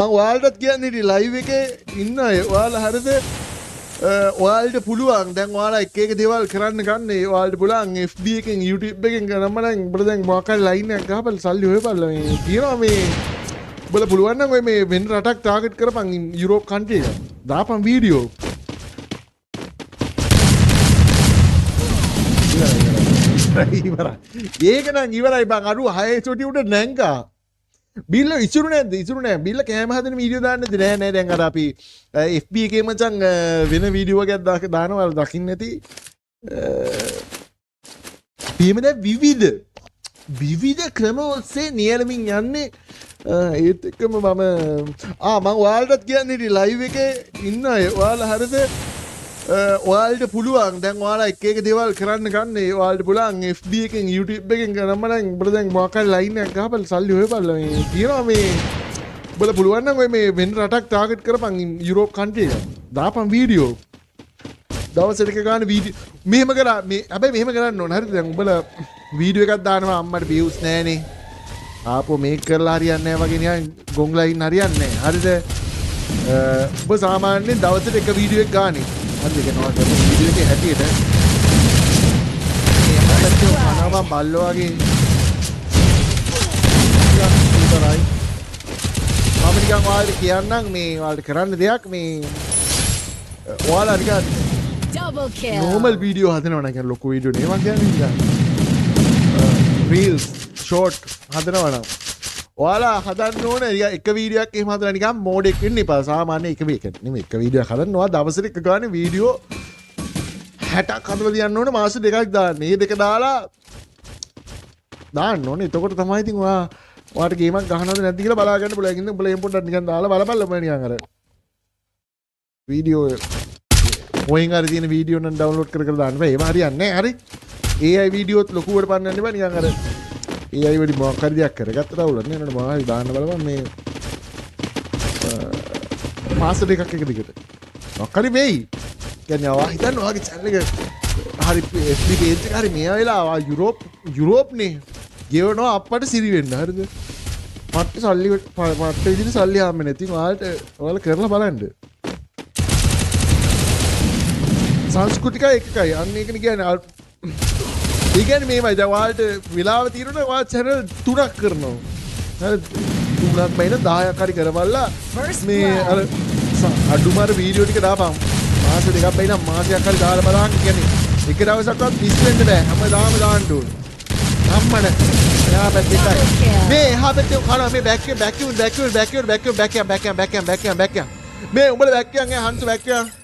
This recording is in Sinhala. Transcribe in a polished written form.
මං ඔයාලටත් කියන්න හිටියේ ලයිව් එකේ ඉන්න අය ඔයාලා හරිද? ඔයාලට පුළුවන් දැන් ඔයාලා එක එක දේවල් කරන්න ගන්න. ඒ ඔයාලට පුළුවන් FB එකෙන් YouTube එකෙන් කරන්න නම් උඹලා දැන් මොකක් හරි ලයින් එකක් ගහපන්, සල්ලි හොයපල්ලා. මේ කියනවා මේ උඹලා පුළුවන් නම් ඔය මේ වෙන රටක් ටාගට් කරපන්, යුරෝප් කන්ට්‍රි එක. දාපන් වීඩියෝ. ඉවරයි ඉවරයි. ඒක නම් ඉවරයි බං. අරු 6 චොටි උඩ නැංගා. බිල්ල ඉසුරු නැද්ද? ඉසුරු නෑ. බිල්ල කෑම හදන වීඩියෝ දාන්න නැද්ද? නෑ නෑ. දැන් අර අපි FB එකේ මචං වෙන වීඩියෝ එකක් දානවා අර දකින්න නැති. අපි එහෙම දැන් විවිධ විවිධ ක්‍රම ඔස්සේ නියැලමින් යන්නේ. ඒත් එක්කම මම මං ඔයාලටත් කියන්න හිටියේ ලයිව් එකේ ඉන්න අය ඔයාලා හරිද? ඔයාලට පුළුවන් දැන් ඔයාලා එක එක දේවල් කරන්න ගන්න. ඒ ඔයාලට පුළුවන් FB එකෙන් YouTube එකෙන් කරන්න නම් උඹලා දැන් මොකක් හරි ලයින් එකක් ගහපන්, සල්ලි හොයපල්ලා. මේ කියනවා මේ උඹලා පුළුවන් නම් ඔය මේ වෙන රටක් ටාගට් කරපන්, යුරෝප් කන්ට්‍රි එක. දාපන් වීඩියෝ. දවස් එක ගන්න වීඩියෝ මෙහෙම කරා මේ. හැබැයි මෙහෙම කරන්න ඕන හරිද? දැන් උඹලා වීඩියෝ එකක් දානවා, අම්මට වීව්ස් නෑනේ, ආපහු මේක කරලා හරියන්නේ නෑ වගේ නිකන් ගොං ලයින් හරියන්නේ නෑ හරිද? උඹ සාමාන්‍යයෙන් දවසට එක වීඩියෝ එකක් ගානේ හරිද? ඒ කියන්නේ ඔයා කරන වීඩියෝ එකේ හැටියට මේ එහා පැත්තේ කනවා බල්ලෝ වගේ ඉවරයි. මම නිකන් ඔයාලට කියන්නම් මේ ඔයාලට කරන්න දෙයක්. මේ ඔයාලා නිකන් Double kill. Normal video හදනවා නම්, කියන්නේ ලොකු වීඩියෝ නෙවෙයි මං කියන්නේ, නිකන් රීල්ස් ෂෝට් හදනවා නම් ඔයාලා හදන්න ඕන නිකන් එක වීඩියෝ එකක් එහෙම හදලා නිකන් මෝඩෙක් වෙන්න එපා. සාමාන්‍ය එක වීඩියෝ එකක් නෙමෙයි, එක වීඩියෝ එකක් හදන්න ඔයා දවසට එක ගානේ වීඩියෝ 60ක් හදලා තියන්න ඕන, මාස දෙකක් දාන්න. මේ දෙක දාලා දාන්න ඕනේ. එතකොට තමයි ඉතින් ඔයා ඔයාට ගේමක් ගහනවද නැද්ද කියලා බලා ගන්න පුළුවන්. ඉතින් උඹලා එහෙම පොඩ්ඩක් නිකන් දාලා බලපල්ලා. උඹලා නිකන් අර වීඩියෝ හොයෙන් හරි තියෙන වීඩියෝ නම් ඩවුන්ලෝඩ් කර කර දාන්න බෑ. ඒව හරියන්නේ නැහැ. හරි. AI වීඩියෝත් ලොකුවට පන්නන්න එපා. නිකන් අර AI වලින් මොකක් හරි දෙයක් කරගත්තට අවුලක් නෑ. නේද? මොකක් හරි දාන්න බලපන් මේ මාස දෙකක් එක දිගට. මොකක් හරි වෙයි. කියන්නේ ඔයා හිතන්න ඔයාගේ channel එක හරි FB page එක හරි මෙයා වෙලා ඔයා යුරෝප් යුරෝප් නේ ගෙවනවා අප්පට සිරි වෙන්න. හරිද? පට්ට සල්ලි පට්ට විදිහට සල්ලි හම්බෙන්නේ. ඉතින් ඔයාලට ඔයාලා කරලා බලන්න. සංස්කෘතිකයි එකකයි. අන්න ඒකනේ කියන්නේ. ඒ කියන්නේ මේමයි. දැන් ඔයාලට වෙලාව තියෙනවනේ ඔයා channel තුනක් කරනවා. හරි, තුනක් බයින 10ක් හරි කරවලා මේ අර අඩුම අර වීඩියෝ ටික දාපන්. මාස දෙකක් බයින මාසයක් හරි දාලා බලන්න. කියන්නේ එක දවසක්වත් මිස් වෙන්න බෑ. හැමදාම දාන්න ඕනේ. අම්මන එහා පැත්තේ එකයි. මේ එහා පැත්තේ කනවා මේ බෑක් එක බෑක් එක බෑක් එක බෑක් එක බෑක් එක බෑක් එක බෑක් එක බෑක් එක බෑක් එක බෑක් එක. මේ උඹලා බෑක් එකන් ඈ හන්ස බෑක් එක.